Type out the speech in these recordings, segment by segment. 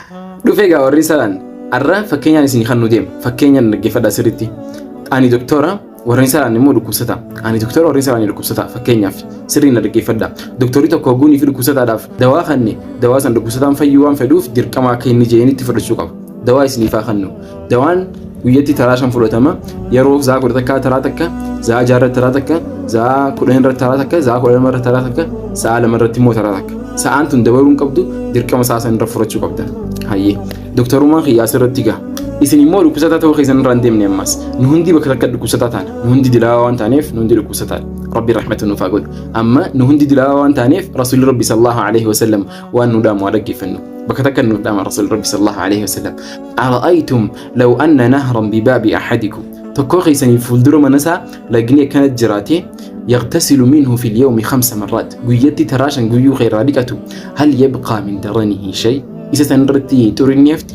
Dhufee egaa warri salaan arra fakkeenyaan isin kan nu deema. Fakkeenyaan dhaggeeffadhaa sirriitti. Ani doktora, warri salaan immoo dhukkubsata. Ani doktora, warri salaan dhukkubsata. Fakkeenyaaf sirriin na dhaggeeffadhaa. Doktorri tokko hogguu fi dhukkubsataadhaaf dawaa kanne, dawaa san dhukkubsataan fayyuu waan fedhuuf dirqama akka inni jeenitti fudhachuu qaba. Dawaa isiniif haa kennu. Dawaan guyyatti taraa 5 fudhatama. Yeroo za'a 11 taraa takka, za'a 6 irratti taraa takka, za'a 10 irratti taraa takka, za'a 12 irratti taraa takka, sa'a 2 irratti immoo taraa takka. Sa'aan tun dabaluu hin qabdu, dirqama sa'a san irra fudhachuu qabda. Hayyee. Doktorummaan kiyya asirratti gaha. Isin immoo dhukkubsataa ta'uu keessan irraa hin deemne ammas. Nu hundi bakka takka dhukkubsataa taana. Nu hundi dilaawaa waan taaneef nu hundi dhukkubsataadha. Rabbi rahmata nuuf haa godhu. Amma nu hundi dilaawaa waan taaneef Rasuulli Rabbi sallallahu alaihi wasallam waan nu dhaamu haa dhaggeeffannu. Bakka takka nu dhaama Rasuulli Rabbi sallallahu alaihi wasallam. أرأيتم لو أن نهرا بباب أحدكم, tokkoo keessanii fuuldura mana isaa lagni akkana jiraate, يغتسل منه في اليوم خمس مرات, guyyatti taraa 5 guyyuu keerraa dhiqatu, هل يبقى من درنه شيء, isa san irratti xuriin ni hafti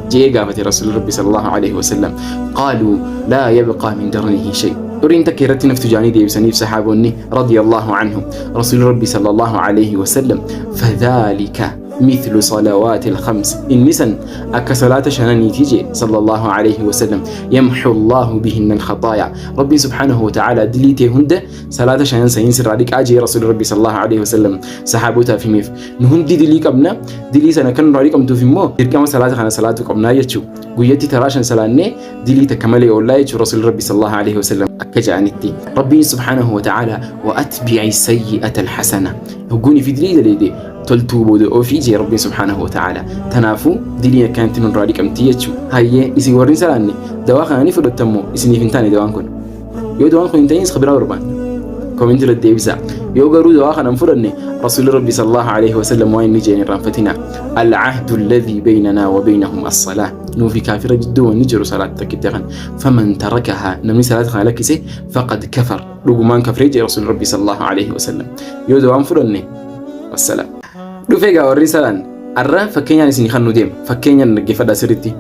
jee gaafate Rasuulli Rabbi sallallahu alaihi wasallam. قالوا لا يبقى من درنه شيء, xuriin takka irratti naftu jaanii deebisaniif sahaabonni رضي الله عنهم. Rasuulli Rabbi sallallahu alaihi wasallam, فذلك مثل صلوات الخمس, inni san akka salaata shananiiti jee صلى الله عليه وسلم. يمحو الله بهن الخطايا, Rabbiin سبحانه وتعالى dilii tee hunda salaata shanan saniin sirraa dhiqaa jee Rasuulli Rabbi صلى الله عليه وسلم sahaabotaaf himeef. Nu hundi dilii qabna. Dilii sana kan nurraa dhiqamtuuf immoo dirqama salaata kana salaatu qabnaa jechuu. Guyyatti taraa 5 salaannee dilii takka malee oollaa jechuu. Rasuulli Rabbi صلى الله عليه وسلم akka jedhanitti Rabbiin سبحانه وتعالى وأتبع السيئة الحسنة, hogguunii fi dilii daleede toltuu booda ofii jee Rabbiin سبحانه وتعالى. Tanaafuu diliin akkanatti nurraa dhiqamtii jechuu. Hayyee, isin warri salaanne dawaa kana ni fudhattammoo isiniif hin taane dawaan kun? Yoo dawaan kun hin ta'in biraa barbaanna. Comment irratti deebisaa. Yoo garuu dawaa kana hin fudhanne, Rasuulli Rabbi صلى الله عليه وسلم waan inni jeen irraanfatina. العهد الذي بيننا وبينهم الصلاة, nuufi kaafira jidduu wanni jiru salaata takkitti kan. فمن تركها, namni salaata kana lakkise, فقد كفر, dhugumaan kafree jee Rasuulli Rabbi صلى الله عليه وسلم. Yoo dawaan fudhanne, wassalaam. Dhufee egaa warri salaan arra fakkeenyaan isin kan nu deema. Fakkeenyaan dhaggeeffadhaa sirriitti.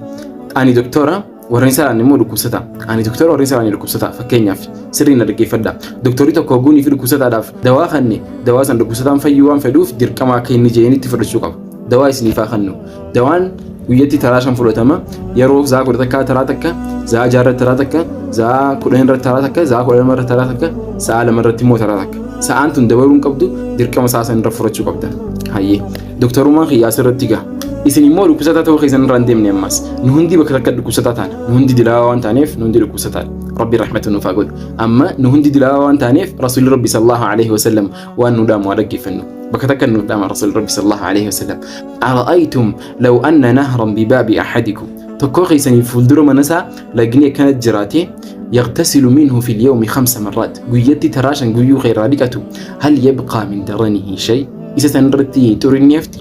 Ani doktora, warri salaan immoo dhukkubsata. Ani doktora, warri salaan dhukkubsata. Fakkeenyaaf sirriin na dhaggeeffadhaa. Doktorri tokko hogguunii fi dhukkubsataadhaaf dawaa kanne, dawaa san dhukkubsataan fayyuu waan fedhuuf dirqama akka inni jeenitti fudhachuu qaba. Dawaa isiniif haa kennu. Dawaan guyyatti taraa 5 fudhatama. Yeroo za'a 11 taraa takka, za'a 6 irratti taraa takka, za'a 10 irratti taraa takka, za'a 12 irratti taraa takka, sa'a 2 irratti immoo taraa takka. Sa'aan tun dabaluu hin qabdu, dirqama sa'a san irra fudhachuu qabda. Hayyee. Doktorummaan kiyya asirratti gaha. Isin immoo dhukkubsataa ta'uu keessan irraa hin deemne ammas. Nu hundi bakka takka dhukkubsataa taana. Nu hundi dilaawaa waan taaneef nu hundi dhukkubsataadha. Rabbi rahmata nuuf haa godhu. Amma nu hundi dilaawaa waan taaneef Rasuulli Rabbi صلى الله عليه وسلم waan nu dhaamu haa dhaggeeffannu. Bakka takka nu dhaama Rasuulli Rabbi صلى الله عليه وسلم. أرأيتم لو أن نهرا بباب أحدكم, tokkoo keessanii fuuldura mana isaa lagni akkana jiraate, يغتسل منه في اليوم خمس مرات, guyyatti taraa 5 guyyuu keerraa dhiqatu, هل يبقى من درنه شيء, isa san irratti xuriin ni hafti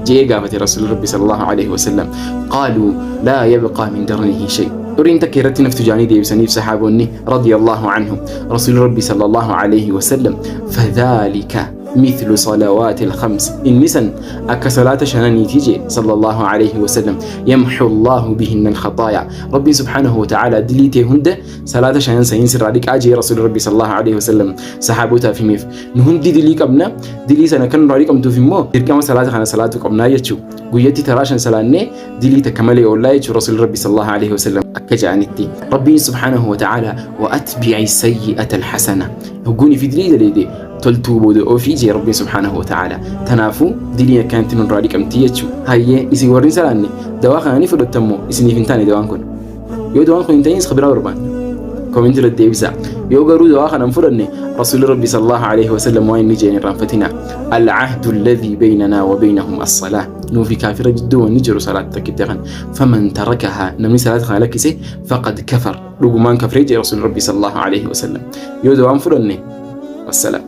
jee gaafate Rasuulli Rabbi صلى الله عليه وسلم. قالوا لا يبقى من درنه شيء, xuriin takka irratti naftu jaanii deebisaniif sahaabonni رضي الله عنهم. Rasuulli Rabbi صلى الله عليه وسلم, فذلك مثل صلوات الخمس, inni san akka salaata shananiiti jee صلى الله عليه وسلم. يمحو الله بهن الخطايا, Rabbiin سبحانه وتعالى dilii tee hunda salaata shanan saniin sirraa dhiqaa jee Rasuulli Rabbi صلى الله عليه وسلم sahaabotaaf himeef. Nu hundi dilii qabna. Dilii sana kan nurraa dhiqamtuuf immoo dirqama salaata kana salaatu qabnaa jechuu. Guyyatti taraa 5 salaannee dilii takka malee oollaa jechuu. Rasuulli Rabbi صلى الله عليه وسلم akka jedhanitti Rabbiin سبحانه وتعالى وأتبع السيئة الحسنة, hogguunii fi dilii daleede toltuu booda ofii jee Rabbiin سبحانه وتعالى. Tanaafuu diliin akkanatti nurraa dhiqamtii jechuu. Hayyee, isin warri salaanne dawaa kana ni fudhattammoo isiniif hin taane dawaan kun? Yoo dawaan kun hin ta'in biraa barbaanna. Comment irratti deebisaa. Yoo garuu dawaa kana hin fudhanne, Rasuulli Rabbi صلى الله عليه وسلم waan inni jeen irraanfatina. العهد الذي بيننا وبينهم الصلاة, nuufi kaafira jidduu wanni jiru salaata takkitti kan. فمن تركها, namni salaata kana lakkise, فقد كفر, dhugumaan kafree jee Rasuulli Rabbi صلى الله عليه وسلم. Yoo dawaan fudhanne, wassalaam.